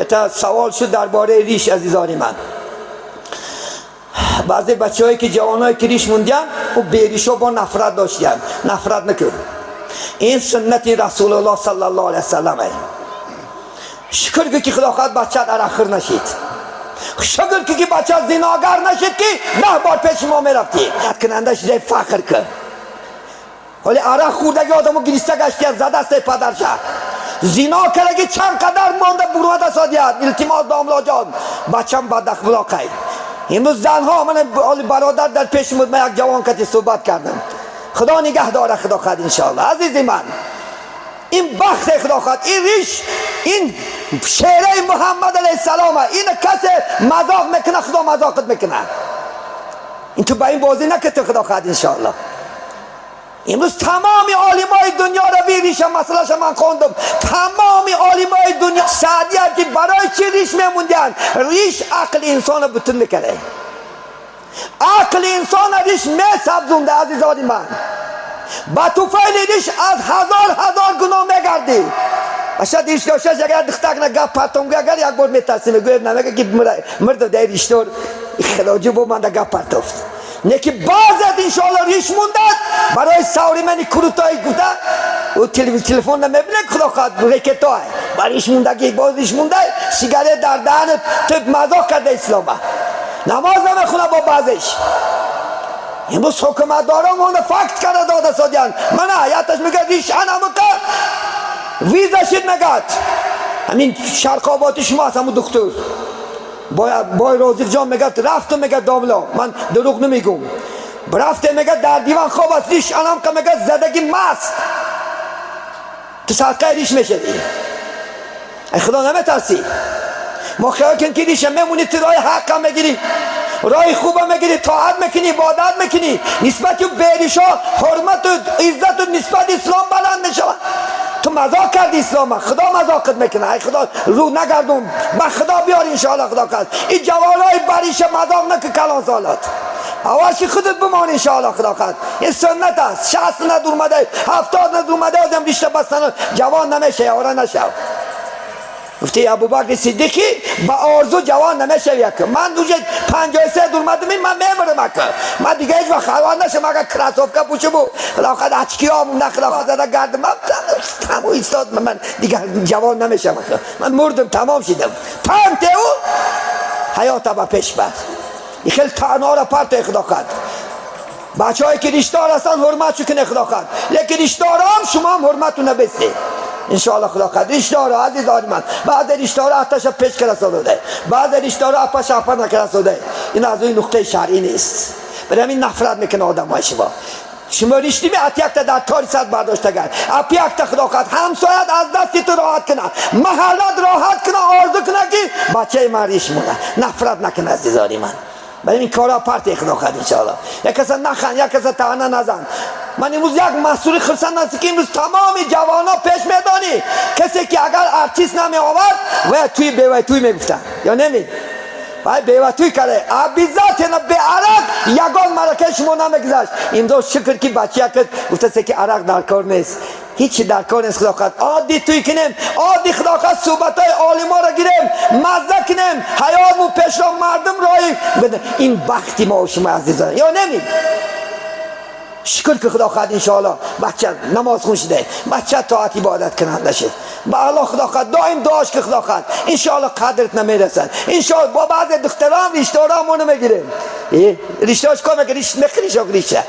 تا سوال شد درباره ریش. عزیزان من، بعضی بچه‌هایی که جوانایی که ریش موندن و به با نفرت داشتن، نفرت نکن. این سنت رسول الله صلی الله علیه وسلم. شکر که خدا خواهد بچه عرق نشید، شکر که بچه زناگر نشید که 10 بار پیش ما میرفتی. کننده شده فخر که ولی عرق خوردگی آدمو گریسته گشتی زده است پدرشه. زنا کردگی چند قدر مانده بروده سادیت. التماس داملا جان بچم بد اخلاقی. امروز زنها من برادر در پیش بود، من یک جوان کتی صحبت کردم. خدا نگه داره، خدا خواهد انشاءالله. عزیز من، این بخت خدا خواهد، این ریش، این شعره محمد علیه السلام، این کسی مذاق میکنه خدا مذاقت میکنه. این تو با این بازی نکته خدا خواهد انشاءالله. امروز تمام عالمای دنیا را بی ریش مسئله من خوندم. تمام عالمای دنیا سعدی که برای چی ریش میموندن؟ ریش عقل انسان بتون میکنه، عقل انسان ریش میسبزونده. عزیزان من، با توفیل ریش از هزار هزار گناه میگردی. اشد ریش داشته اگر دختر نه گپ پرتم اگر یک بار میترسی میگوید نمیگه که مرد در ریش دار خلاجی با من گپ پرتفت. نه که بعضی انشاءالله ریش موندد برای سوری من کروتای گفته و تلفن نمیبینه خدا خواهد رکتای برای ریش موندگی باز ریش مونده سیگارت در دهن تو مذاق کرده اسلامه، نماز نمیخونه با بعضش. امروز حکومت دارم اون فکت کرده داده سادیان من حیاتش میگه ریش انمکه ویزا شد نگد. همین شرق آبادی شما هست، همون دکتر بای رازق جان میگه رفتم، میگه داملا من دروغ نمیگم، رفته میگه در دیوان خواب است ریش انم که میگه زدگی مست تو صدقه ریش میشدی. ای خدا نمیترسی؟ ما خیال کن که ریش میمونی تو راه حق هم میگیری، راه خوب هم میگیری، طاعت میکنی، عبادت میکنی، نسبت به ریشا حرمت و عزت و نسبت اسلام بلند میشود. تو مذاق کردی اسلام، خدا مذاقت میکنه. ای خدا رو نگردون، به خدا بیار انشاءالله. خدا کرد این جوانای بریش مذاق نکن کلان سالات، اولش خودت بمان انشاءالله. خدا کرد این سنت است. 60 ندور اومده، 70 ندور اومده آدم ریشه بستن جوان نمیشه، یارا نشو. گفتی ابوبکر صدیقی با آرزو جوان نمیشه. یک من دوجه 53 دور اومدم، من میمرم که من دیگه هیچ وقت خروان نشم. اگر کراسوفکا پوشه بو خلاقت اچکی ها نخلاقت زده گردم تمام ایستاد، من دیگه جوان نمیشم، من مردم تمام شدم. تام تیو حیات با پیش بر این خیلی تنها را پرت خدا خد. بچه هایی که ریشدار هستن حرمت کنه خدا خد، لیکن ریشدار هم شما هم حرمتون نبستی انشاءالله. خدا خد ریشدار عزیزان من، بعض ریشدار آتش پیش کرده، بعض ریشدار آپش آپا نکرده. این از این نقطه شرعی نیست. برای همین نفرت میکنه آدم های شما. شما ریش نیمی اتیک در تاری صد برداشته گرد اپیک تا خدا خد همسایت از دستی تو راحت کنه، محلت راحت کنه، آرزو کنه که بچه من ریش مونه. نفرت نکنه عزیزان من. برای این کارا پرت خدا خد انشاءالله. یک کس نخن، یک کس طعنه نزن. من امروز یک مسئول خرسند هست که امروز تمام جوانا پیش میدانی کسی که اگر ارتیست نمی آورد و توی بیوه توی میگفتن یا نمی وای بیوه توی کرده ابیزات نه به عرق یگان مرکه شما نمیگذشت. امروز شکر که بچه کرد گفته که عرق در کار نیست، هیچی در کار نیست. خدا خواهد عادی توی کنیم، عادی خدا خواهد صحبت های عالما را گیریم، مزه کنیم، حیاتمون پیش را مردم رای بده. این بختی ما و شما عزیزان یا نمی شکر که خدا خواهد انشاءالله بچه نماز خون شده، بچه طاعت عبادت کننده شد. با الله خدا خواهد دائم دعاش که خدا خواهد انشاءالله قدرت نمیرسد. انشاءالله با بعض دخترام ریشدارام اونو میگیریم، ریشدارش کار میکنه، ریش میخری شو ریشه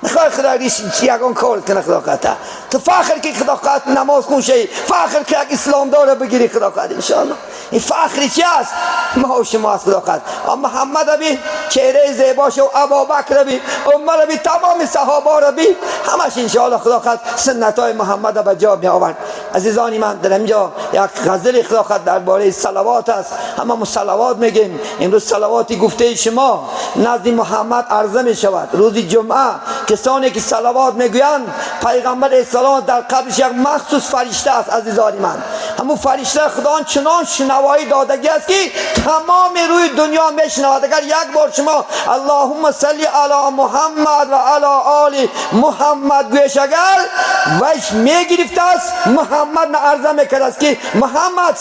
نخواه خدا ریش یگان کار کنه. خدا خواهد تو فخر که خدا خواهد نماز خون شی، فخر که یک اسلام داره بگیری خدا خواهد انشاءالله. این فخری چی است؟ ما و شما است خدا خواهد. محمد ربی چهره زیباش و ابابکر ربی عمر ربی تمام صحابه ربی همش انشاءالله خدا خواهد سنت های محمد به جا می آورد. عزیزانی من در اینجا یک غزل خدا درباره صلوات است. همه صلوات میگیم. امروز صلواتی گفته شما نزد محمد عرضه می شود. روز جمعه کسانی که صلوات میگویند پیغمبر اسلام در قبرش یک مخصوص فرشته است. عزیزانی من همون فرشته خدا چنان شنوایی دادگی است که تمام روی دنیا میشنود. اگر یک بار شما اللهم صل علی محمد و علی آل محمد گویش اگر ویش میگرفته است، محمد نه عرضه میکرد است که محمد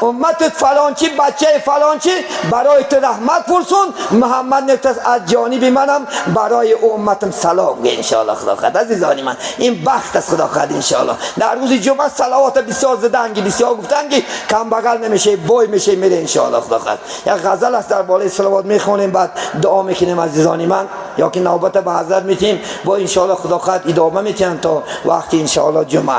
امت فلانچی بچه فلانچی برای تو رحمت پرسون. محمد نفت از جانب منم برای امتم سلام گه انشاءالله. خدا خد عزیزانی من این بخت است خدا خد انشاءالله. در روز جمعه صلوات بسیار زدنگی بسیار گفتنگی کم بغل نمیشه بوی میشه میره انشاءالله. خدا خد یک غزل است در بالای صلوات میخونیم، بعد دعا میکنیم عزیزانی من، یا که نوبت به حضرت میتیم با انشاءالله خدا خد ادامه میتیم تا وقتی انشاءالله جمعه.